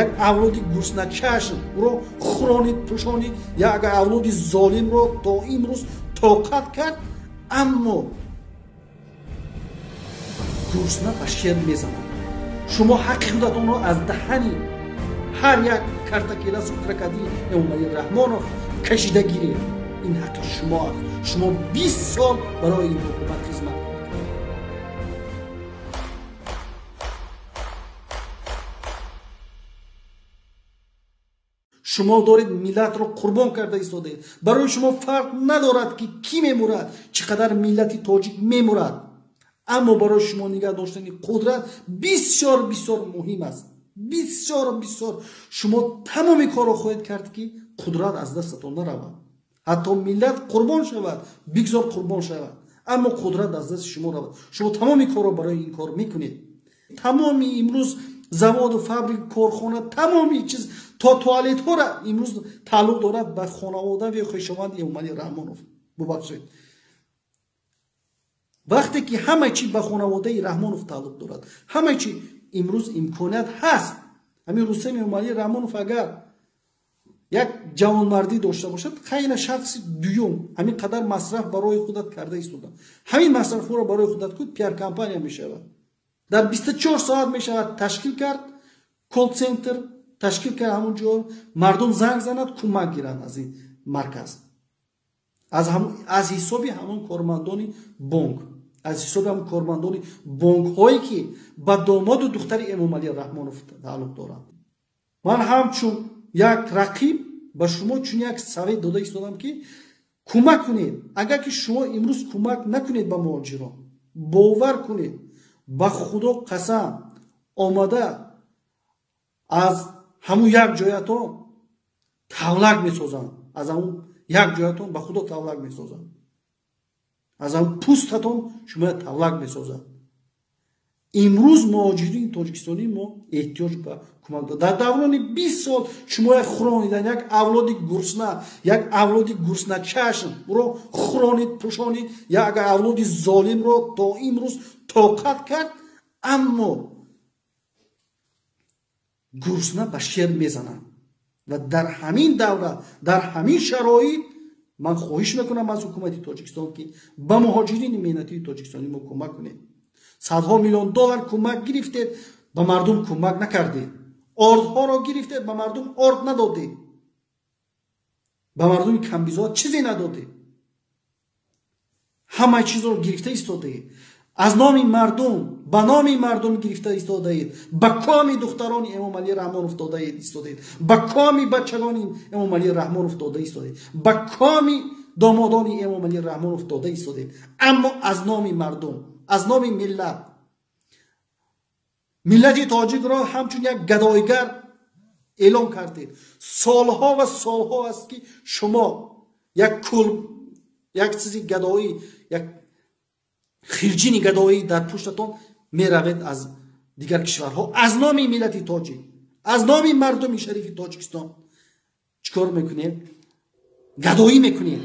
Як авлоди гурусначашм ӯро хӯронид, пӯшонид, як авлоди золимро то имрӯз тоқат кард, аммо гурусна ба шер мезанад. Шумо ҳаққи худатонро аз даҳани ҳар як картакеласу крокодил Эмомалӣ Раҳмонов кашида гиред. Ин ҳаққи шумо аст. Шумо 20 сол барои ин ҳукумат хизмат кардед. Шумо доред миллатро қурбон карда истодаед. Барои шумо фарқ надорад, ки кӣ мемурад, чӣ қадар миллати тоҷик мемурад, аммо барои шумо нигаҳ доштани қудрат бисёр бисёр муҳим аст. Бисёр бисёр шумо тамоми корро хоҳед кард, ки қудрат аз дастатон наравад. Ҳатто миллат қурбон шавад, бигзор қурбон шавад, аммо қудрат аз дасти шумо равад. Шумо тамоми корро барои ин кор мекунед. Тамоми имрӯз заводу фабрик, корхона, тамоми чиз то туалетҳоро имрӯз тааллуқ дорад ба хонавода ва хешованди Эмомалӣ Раҳмонов. Бубахшед, вақте ки ҳама чи ба хонаводаи Раҳмонов тааллуқ дорад, ҳама чи имрӯз имконият ҳаст. Ҳамин Рустам Эмомалӣ Раҳмонов агар як ҷавонмардӣ дошта бошад, хайна шахси дуюм ҳамин қадар масраф барои худат карда истода, ҳамин масрафҳоро барои худат кун, пиар кампания мешавад. Дар 24 соат мешавад ташкил кард колл-центр, ташкил кард ҳамон ҷо мардум занг занад, кӯмак гиранд аз ин марказ, аз ҳисоби ҳамон кормандони бонк, аз ҳисоби ҳамон кормандони бонкҳое, ки ба домоду духтари Эмомалӣ Раҳмонов тааллуқ доранд. Ман ҳамчун як рақиб ба шумо чун як совет дода истодам, ки кӯмак кунед. Агар ки шумо имрӯз кӯмак накунед ба муҳоҷирон, бовар кунед, ба Худо қасам, омада аз ҳамун як ҷоятон тавлак месозанд. Аз ҳамун як ҷоятон ба Худо тавлак месозанд. Аз ҳамун пӯстатон шумо тавлак месозанд. Имрӯз муҳоҷирини тоҷикистонии мо эҳтиёҷ ба кӯмак дорад. Дар даврони 20 сол шумо як хӯронидан як авлоди гурусна, як авлоди гурусначашм ӯро хӯронид, пӯшонид, як авлоди золимро то имрӯз тоқат кард, аммо гурусна ба шер мезанад. Ва дар ҳамин давра, дар ҳамин шароит ман хоҳиш мекунам аз ҳукумати Тоҷикистон, ки ба муҳоҷирини меҳнатии тоҷикистонии мо кӯмак кунед. Садҳо миллион доллар кӯмак гирифтед, ба мардум кӯмак накардед. Ордҳоро гирифтед, ба мардум орд надодед, ба мардуми камбизоат чизе надодед. Ҳамаи чизро гирифта истодаед, аз номи мардум, ба номи мардум гирифта истодаед, ба коми духтарони Эмомалӣ Раҳмонов дода истодаед, ба коми бачагони Эмомалӣ Раҳмонов дода истодаед, ба коми домодони Эмомалӣ Раҳмонов дода истодаед, аммо аз номи мардум, аз номи миллат. Миллати тоҷикро ҳамчун як гадойгар эълон кардед. Солҳо ва солҳо аст, ки шумо як кул, як чизи гадоӣ, як хирҷини гадоӣ дар пуштатон меравед аз дигар кишварҳо аз номи миллати тоҷик, аз номи мардуми шарифи Тоҷикистон. Чӣ кор мекунед? Гадоӣ мекунед.